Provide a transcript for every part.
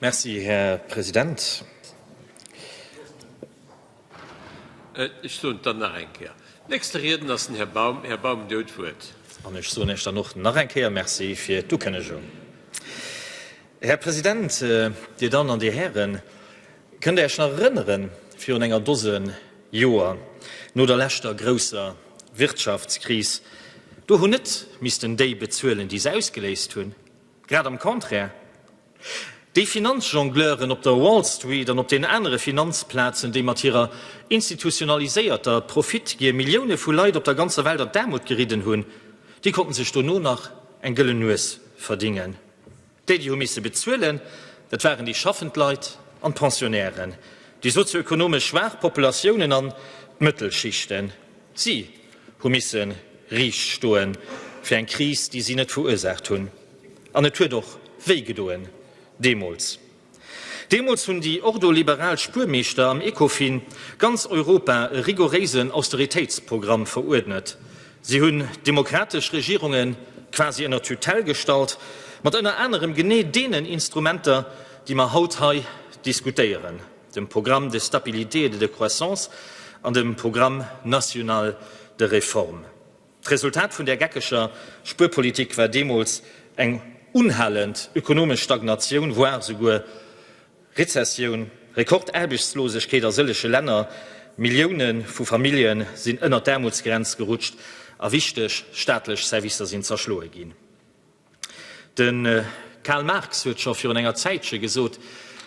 Merci, Här President. Ech soen et dann nach eng Kéier. Nächste Riedner ass den Här Baum. Här Baum, Dir hutt d'Wuert. An ech soen Iech dann och nach eng Kéier Merci fir d'Ukënnegung. Här President, Dir Dammen an Dir Hären, kënnt Der Iech nach erënneren, virun enger Dose Joer, no der leschter grousser Wirtschaftskris, do hunn net missten déi bezuelen, déi se ausgeléist hunn, grad am Contraire, Déi Finanzjongleuren op der Wall Street an op den anere Finanzplazen, déi mat hirer institutionaliséierter Profitgier Millioune vu Leit op der ganzer Welt an d'Aarmut geridden hunn, déi konnten sech dono nach eng gëllen Nues verdingen. Déi, déi hu misse bezuelen, dat waren déi schaffend Leit an d'Pensionnairen, déi sozioekonomesch schwaach Populatiounen an d'Mëttelschichten. Si hu misse riicht stoe fir eng Kris, déi si net verursaacht hunn. An et huet och wéi gedoen deemools. Deemools hunn déi ordoliberal Spuermeeschter am Ecofin ganz Europa e rigoréisen Austeritéitsprogramm veruerdnet. Si hunn demokratesch Regierunge quasi ënner Tutelle gestallt, mat ënner anerem genee deenen Instrumenter, déi mer haut hei diskutéieren, dem Programme de stabilité et de croissance an dem Programme national de réformes. D'Resultat vun där geckeger Spuerpolitik war deemools eng unhalend ökonomesch Stagnatioun, voire souguer Rezessioun, Rekordaarbechtslosegkeet a sëllege Länner, Millioune vu Famillje sinn ënnert d'Aarmutsgrenz gerutscht a wichteg staatlech Servicer sinn zerschloe ginn. De Karl Marx huet scho virun enger Zäitche gesot,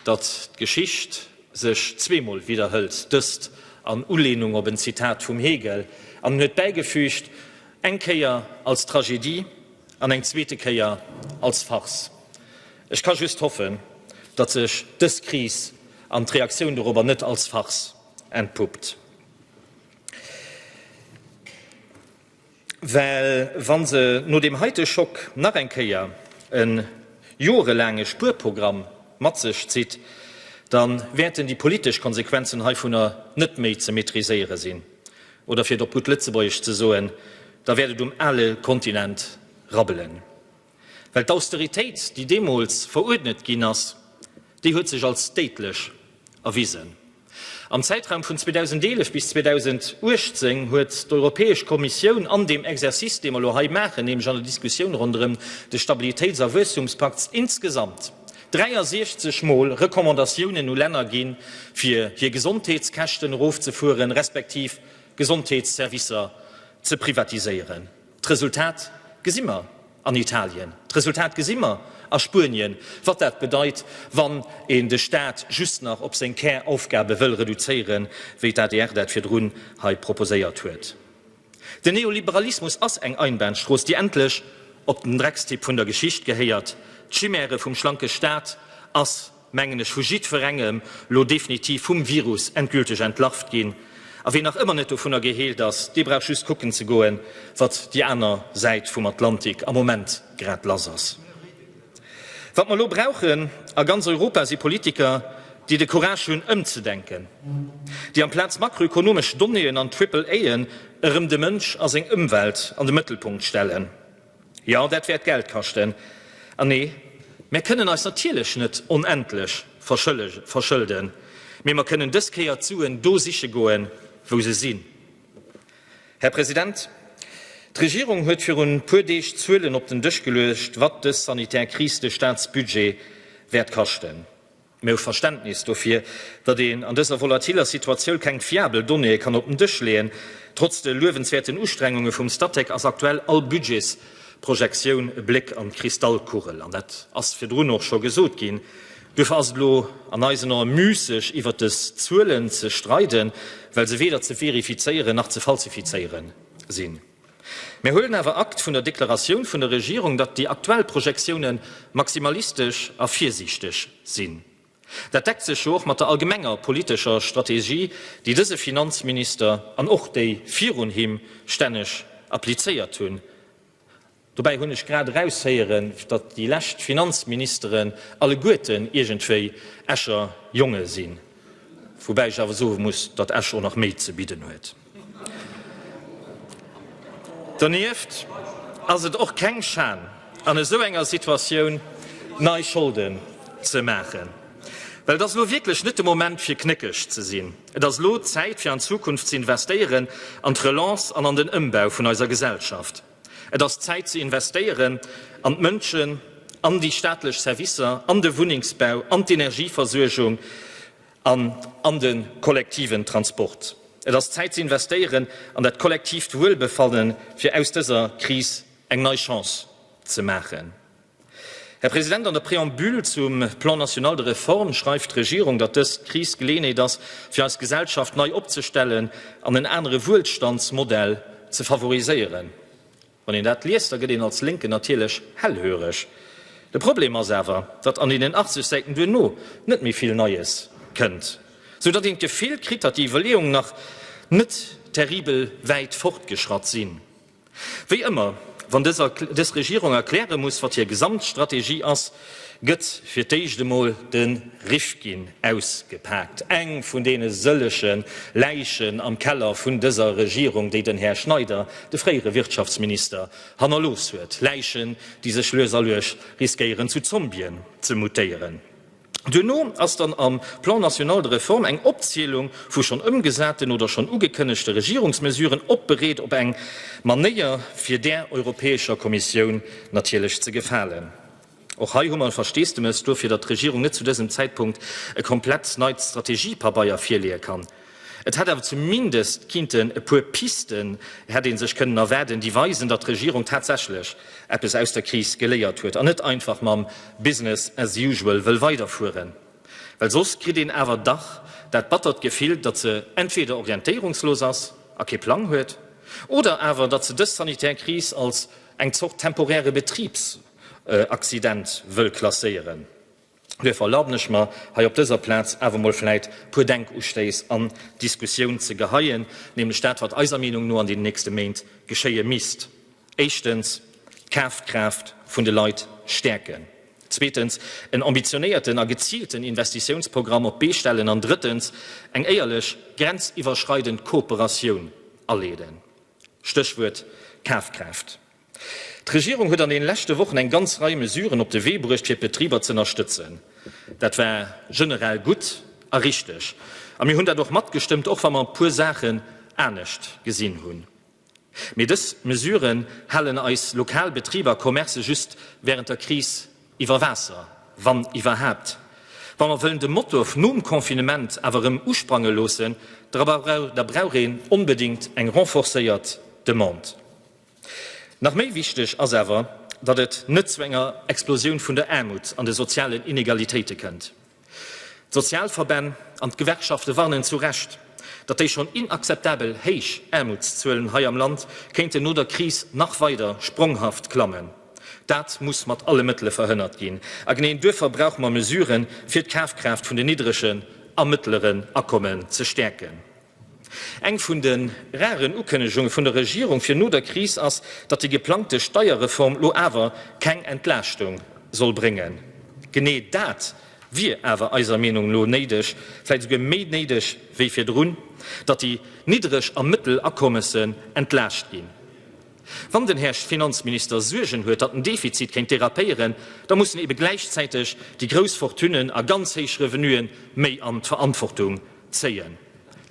datt d'Geschicht sech zweemol widderhëlt, dëst an Ulehnung op en Zitat vum Hegel, an en huet bäigefügt, Eng Kéier als Tragedie an eng zweete Kéier als Farce. Ech ka just hoffen, datt sech dës Kris an d'Reaktioun dorobber net als Farce entpuppt. Well wa se no deem heite Schock nach eng Kéier e jorelaange Spuerprogramm mat sech zitt, da wäerten déi politesch Konsequenzen heivunner net méi ze maîtriséiere sinn. Oder fir et op gutt Lëtzebuergesch ze soen, da wäert et um ale Kontinent rabbelen. Well d'Austeritéit, déi deemools veruerdnet ginn ass, déi huet sech als déidlech erwisen. Am Zäitraum vun 2011 bis 2018 huet d'Europäesch Kommissioun an deem Exercice, dee mer elo hei maachen, nämlech an der Diskussioun ronderëm de Stabilitéits a Wuesstumspakt, insgesamt 63 Mol Recommandatiounen u Länner ginn, fir hir Gesondheetskäschten erofzefueren, respektiv Gesondheetsservicer ze privatiséieren. D'Resultat gesi mer an Italien, d'Resultat gesi mer a Spuenien, wat dat bedeit, wann een de Staat just nach op seng Käraufgabe wëll reduzéieren, wéi d'ADR dat virdrun hei proposéiert huet. Den Neoliberalismus ass eng Einbahnstrooss, déi endlech op den Dreckstipp vun der Geschicht gehéiert. D'Chimäre vum schlanke Staat ass mengen ech, vu jiddwerengem lo definitiv vum Virus endgülteg entlarvt ginn. A ween nach ëmmer net dovunner geheelt ass, dee brauch just kucken ze goen, wat déi aner Säit vum Atlantik am Moment grad lass ass. Wat mer elo brauchen a ganz Europa si Politiker, déi de Courage hunn ëmzedenken, déi amplaz makroökonomesch Donnéeën an Triple Aen erëm de Mënsch a seng Ëmwelt an de Mëttelpunkt stellen. Jo, dat wäert Geld kaschten. An nee, mär kënnen eis natierlech net onendlech verschëlden, mee mer kënnen dës Kéier d'Suen do siche goen, wou se sinn. Här President, d'Regierung huet virun puer Deeg Zuelen op den Dësch geluecht, wat dës sanitär Kris de Staatsbudget wäert kaschten. Mir hu Verständnis dofir, datt een an dëser volatiller Situatioul keng fiabel Donnéeë kann op den Dësch leeën. Trotz de luewenswäerten Ustrengunge vum Statec ass aktuell all Budgetsprojektioun e Bléck an d'Kristallkugel. An dat ass virdrun och scho gesot ginn. Duerfir ass et elo an eisen Ae müsseg, iwwert dës Zuelen ze streiden, well se weder ze verifizéieren nach ze falsifizéiere sinn. Mir huelen awer Akt vun der Deklaratioun vun der Regierung, datt déi aktuell Projektioune maximalistesch a virsiichteg sinn. Dat deckt sech jo och mat der allgemenger politescher Strategie, déi dëse Finanzminister an och déi virun him stänneg applizéiert hunn. Dobäi hunn ech grad eraushéieren, datt déi lescht Finanzministeren alleguerten iergendwéi Escher Jonge sinn. Woubäi ech awer soe muss, datt Esch och nach méi ze bidden huet. Donieft ass et och keng Schan, an esou enger Situatioun nei Scholden ze maachen. Well et ass elo wierklech net de Moment fir knéckeg ze sinn. Et ass elo d'Zäit fir an d'Zukunft ze investéieren, an d'Relance an an den Ëmbau vun eiser Gesellschaft. Et ass Zäit ze investéieren an d'Mënschen, an déi staatlech Servicer, an de Wunnengsbau, an d'Energieversuergung an an de kollektiven Transport. Et ass Zäit ze investéieren an dat kollektiivt Wuelbefanne fir aus dëser Kris eng nei Chance ze maachen. Här President, an der Préambule zum Plan national de réforme schreift d'Regierung, datt dës Kris d'Geleeënheet ass, fir eis Gesellschaft nei opzestellen an en anere Wuelstandsmodell ze favoriséieren. Wann een dat liest, da gëtt een als Lénken natierlech hellhöreg. De Problem ass awer, datt an deenen 80 Säiten duerno net méi vill Neies kënnt, sou datt een d'Gefill kritt, datt déi Iwwerleeungen nach net terribel wäit fortgeschratt sinn. Wéi ëmmer, wann dës Regierung erkläre muss, wat hir Gesamtstrategie ass, gëtt fir d'éischt emol de Rifkin ausgepaakt, eng vun deene sëllege Läichen am Keller vun dëser Regierung, déi den Här Schneider, de fréiere Wirtschaftsminister, hannerlooss huet, Läichen, déi sech lues a lues riskéieren zu Zombien ze mutéieren. Duerno ass dann am Plan national de réforme eng Opzielung vu schonn ëmgesaten oder schonn ugekënnegte Regierungsmesuren opbereet op eng Manéier, fir där Europäescher Kommissioun natierlech ze gefalen. Och hei hu mer e Versteesdemes duerfir, datt d'Regierung net zu dësem Zäitpunkt e komplett neit Strategiepabeier virleeë kann. Et hätt awer zumindest kinnten e puer Pisten hätt ee sech kënnen erwaarden, déi weisen, datt d'Regierung tatsächlech eppes aus der Kris geléiert huet an net einfach mam Business as usual wëll weiderfueren. Well soss kritt een awer dach dat battert Gefill, datt se entweder orientéierungslos ass a kee Plang huet, oder awer datt se dës sanitär Kris als eng Zort temporäre Betribsaccident wëll klasséieren. Duerfir erlauben ech mer, hei op dëser Plaz awer emol vläit e puer Denkustéiss an d'Diskussioun ze geheien, nämlech dat, wat eiser Meenung no an den nächste Méint geschéie misst. Éischtens, d'Kafkraaft vun de Leit stäerken. Zweetens, en ambitionéierten a geziilten Investitiounsprogramm op d'Bee stellen. An drëttens, eng éierlech grenziwwerschreidend Kooperatioun aleeden. Stéchwuert Kafkraaft. D'Regierung huet an deene leschte Wochen eng ganz Rei Mesuren op de Wee bruecht, fir d'Betriber z'ënnerstëtzen. Dat war generell gutt a richteg a mir hunn dat och matgestëmmt, och wa mer e puer Saachen anescht gesinn hunn. Mee dës Mesuren halen eis lokal Betriber a Commercë just wärend der Kris iwwer Waasser, wann iwwerhaapt. Wa mer wëllen de Motor nom Confinement awer erëm usprange loossen, da brauch een onbedéngt eng renforcéiert Demande. Nach méi wichteg ass awer, datt et net zu enger Explosioun vun der Aarmut an de sozialen Inegalitéite kënnt. D'Sozialverbänn an d'Gewerkschafte warnen zu Recht, datt déi schonn inakzeptabel héich Aarmutszuelen hei am Land kéinten no der Kris nach weider spronghaft klammen. Dat muss mat alle Mëttele verhënnert ginn. A genee duerfir brauche mer Mesuren, fir d'Kafkraaft vun den niddregen a mëttleren Akommen ze stäerken. Eng vun de raren Ukënnegunge vun der Regierung fir no der Kris ass, datt déi geplangte Steierreform lo awer keng Entlaaschtung soll bréngen. Genee dat wier awer eiser Meenung no néideg, vläit esouguer méi néideg wéi virdrun, datt déi niddreg a mëttel Akommessen entlaascht ginn. Wann den Här Finanzminister Suergen huet, datt den Defizit kéint derapéieren, da mussen ebe gläichzäiteg déi grouss Fortunen a ganz héich Revenuen méi an d'Verantwortung zéien.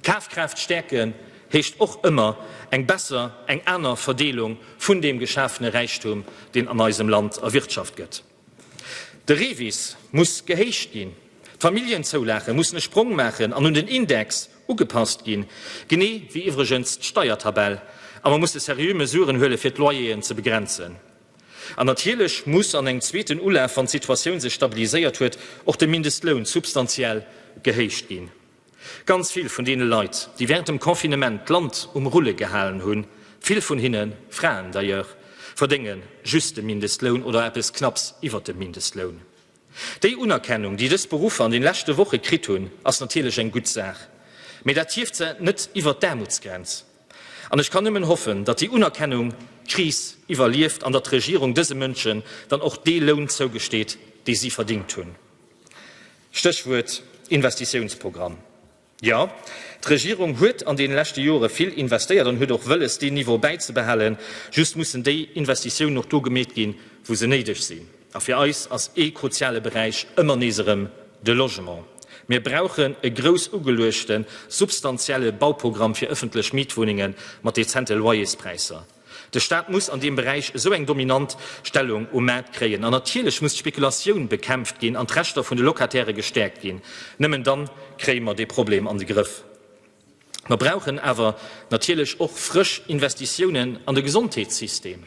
D'Kafkraaft stäerken heescht och ëmmer eng besser, eng aner Verdeelung vun deem geschafene Räichtum, deen an eisem Land erwirtschaft gëtt. De REVIS muss gehéicht ginn, d'Familljenzoulage mussen e Sprong maachen an un den Index ugepasst ginn, genee wéi iwwregens d'Steiertabell, a mer musse seriö Mesuren huele fir d'Loyeren ze begrenzen. An natierlech muss an engem zweeten Ulaf, wann d'Situatioun sech stabiliséiert huet, och de Mindestloun substantiell gehéicht ginn. Ganz vill vun deene Leit, déi während dem Confinement d'Land um Rulle gehalen hunn, vill vun hinne Fraen d'ailleurs, verdénge just de Mindestloun oder eppes knapps iwwert dem Mindestloun. Déi Unerkennung, déi dës Beruffer an den leschte Woche kritt hunn, ass natierlech eng gutt Saach, mee dat hieft se net iwwert d'Aarmutsgrenz. An ech kann nëmmen hoffen, datt déi Unerkennung d'Kris iwwerlieft an datt d'Regierung dëse Mënschen dann och dee Loun zougesteet, dee si verdingt hunn. Stéchwuert Investitiounsprogramm. Jo, d'Regierung huet an deene leschte Jore vill investéiert an huet och wëlles, deen Niveau bäizebehalen. Just mussen déi Investitiounen och do gemeet ginn, wou se néideg sinn. A fir eis ass ee kruziale Beräich ëmmer nees erëm de Logement. Mir brauchen e grouss ugeluechte substantielle Bauprogramm fir ëffentlech Mietwunnenge mat dezente Loyerspräisser. De Staat muss an deem Beräich esou eng dominant Stellung um Maart kréien. An natierlech muss d'Spekulatioun bekämpft ginn an d'Rechter vun de Locatairë gestäerkt ginn. Nëmmen dann kréie mer dee Problem an de Grëff. Mer brauchen awer natierlech och frësch Investitiounen an de Gesondheetssystem.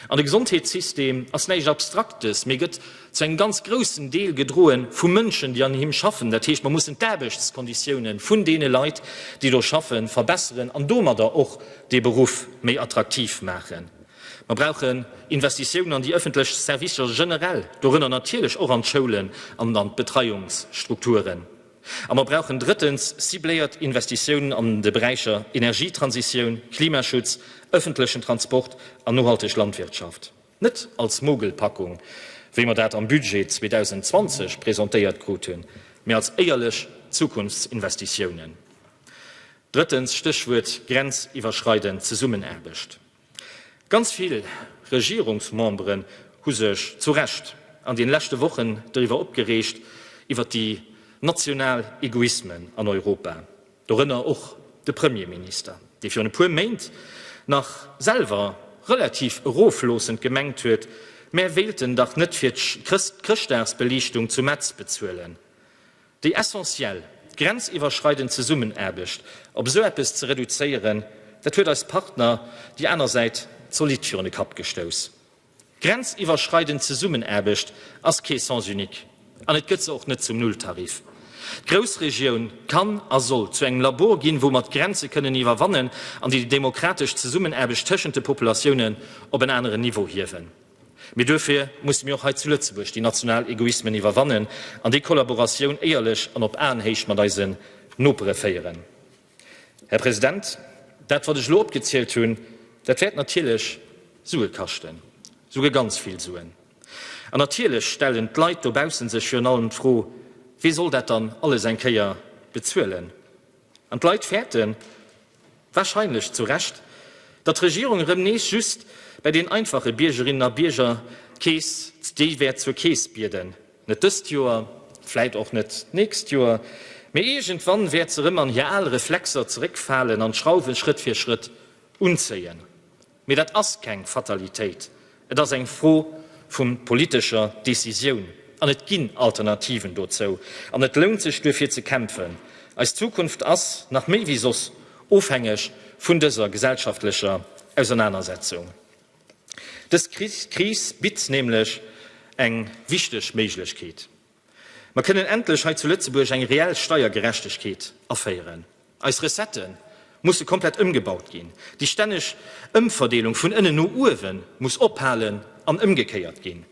An de Gesondheetssystem ass näischt Abstraktes, mee gëtt zu engem ganz groussen Deel gedroe vu Mënschen, déi an him schaffen. Dat heescht, mer mussen d'Aarbechtskonditiounen vun deene Leit, déi do schaffen, verbesseren an domadder och dee Beruff méi attraktiv maachen. Mer brauchen Investitiounen an déi ëffentlech Servicer generell, dorënner natierlech och an d'Schoulen an an d'Betreiungsstrukturen. A mer brauchen drëttens cibléiert Investitiounen an de Beräicher Energietransitioun, Klimaschutz, ëffentlechen Transport an nohalteg Landwirtschaft. Net als Mogelpackung, wéi mer dat am Budget 2020 presentéiert krut hunn, mee als éierlech Zukunftsinvestitiounen. Drëttens, Stéchwuert grenziwwerschreidend Zesummenaarbecht. Ganz vill Regierungsmemberen hu sech zu Recht an den leschte Wochen doriwwer opgereegt, iwwer déi national Egoismen an Europa, dorënner och de Premierminister, dee virun e puer Méint nach selwer relativ erofloossend gemengt huet, mär wéilten dach net fir d'Chrëschtdagsbeliichtung zu Metz bezuelen. Déi essentiell grenziwwerschreidend Zesummenaarbecht op esou eppes ze reduzéieren, dat huet eis Partner déi aner Säit zolidd virun de Kapp gestouss. Grenziwwerschreidend Zesummenaarbecht ass kee Sens unique an et gëtt se och net zum Nulltarif. D'Groussregioun kann a soll zu engem Labor ginn, wou mer d'Grenze kënnen iwwerwannen an déi demokratesch Zesummenaarbecht tëschent de Populatiounen op en aneren Niveau hiewen. Mee duerfir musse mir och hei zu Lëtzebuerg déi national Egoismen iwwerwannen an déi Kollaboratioun éierlech an op Aenhéicht mat eisen Nopere féieren. Här President, dat wat ech elo opgezielt hunn, dat wäert natierlech Sue kaschten, souguer ganz vill Suen. An natierlech stellen d'Leit dobaussen sech virun allem d'Fro, Wee soll dat dann alles eng Kéier bezuelen? An d'Leit fäerten, wahrscheinlech zu Recht, datt d'Regierung erëm nees just bäi den einfache Biergerinnen a Bierger d'Keess, déi wäert zur Keess bieden. Net dëst Joer, vläit och net d'nächst Joer, mee iergendwann wäert se erëm an hir al Reflexer zeréckfalen an d'Schrauwe Schrëtt fir Schrëtt unzéien. Mee dat ass keng Fatalitéit, et ass eng Fro vu politescher Decisioun. An et ginn Alternativen dozou. An et lount sech duerfir ze kämpfen. Eis Zukunft ass, nach méi wéi soss, ofhängeg vun dëser gesellschaftlecher Ausernanersetzung. Dës Kris bitt nämlech eng wichteg Méiglechkeet. Mer kënnen endlech hei zu Lëtzebuerg eng reell Steiergerechtegkeet aféieren. Eis Recettë musse komplett ëmgebaut ginn. Déi stänneg Ëmverdeelung vun ënnen no uewe muss ophalen an ëmgekéiert ginn.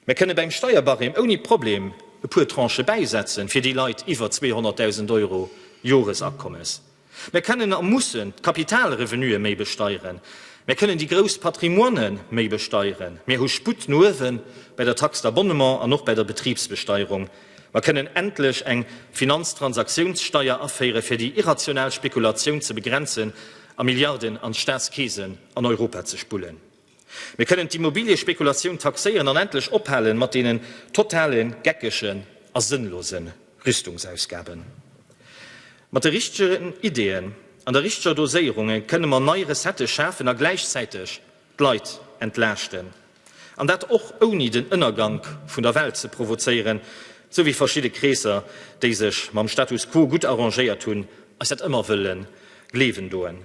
Mer kënne beim Steierbarème ouni Problem e puer Tranchë bäisetzen fir déi Leit iwwer 200.000 Euro Joresakommes. Mer kënnen a mussen d'Kapitalrevenuë méi besteieren. Mer kënnen déi grouss Patrimoine méi besteieren. Mir hu Sputt no uewe bei der Taxe d'abonnement an och bei der Betribsbesteierung. Mer kënnen endlech eng Finanztransaktiounssteier aféiere fir déi irrational Spekulatioun ze begrenzen a Milliarden an d'Staatskeesen an Europa ze spullen. Mir kënnen d'Immobiliespekulatioun taxéieren an endlech ophalen mat deenen totale geckegen a sënnlose Rüstungsausgaben. Mat de richtegen Ideeën an der richteger Doséierunge kënne mer nei Recettë schafen a gläichzäiteg d'Leit entlaaschten. An dat och ouni den Ënnergank vun der Welt ze provozéieren, sou wéi verschidde Kreesser, déi sech mam Status quo gutt arrangéiert hunn, eis dat ëmmer wëlle gleewen doen.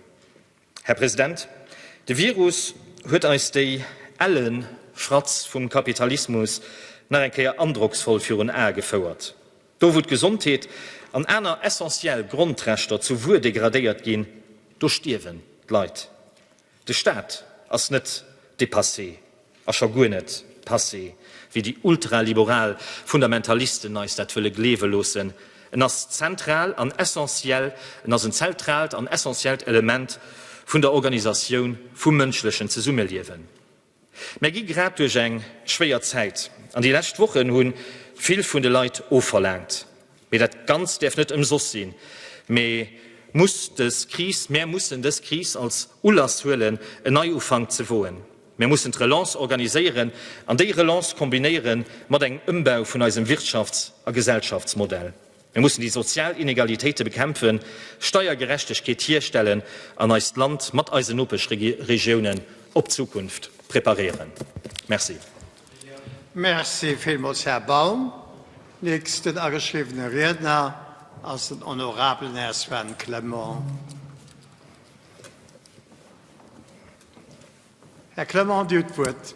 Här President, de Virus huet eis déi elle Fratz vum Kapitalismus nach eng Kéier androcksvoll virun Ae gefouert. Do wou d'Gesondheet an aner essentiell Grondrechter zu Wuer degradéiert ginn, do stierwen d'Leit. De Staat ass net dépassé. A scho guer net passé, wéi déi ultraliberal Fundamentalisten eis dat wëlle gleewe loossen. En ass zentral an essentiell, en ass en zentraalt an essentiellt Element vun der Organisatioun vum mënschlechen Zesummeliewen. Mär gi grad duerch eng schwéier Zäit an déi lescht Wochen hu vill vun de Leit ofverlaangt. Mee dat Ganzt däerf net ëmsoss sinn, mee muss dës Kris, mär mussen dës Kris als Ulass huelen, en Neiufank ze woen. Mär mussen d'Relance organiséieren an déi Relance kombinéiere mat engem Ëmbau vun eisem Wirtschafts a Gesellschaftsmodell. Mir mussen déi sozial Inegalitéite bekämpfen, Steiergerechtegkeet hierstellen an eist Land mat eisen Nopeschregiounen op d'Zukunft preparéieren. Merci. Merci villmools, Här Baum. Nächsten ageschriwwene Riedner ass den honorabelen Här Sven Clement. Här Clement, Dir hutt d'Wuert.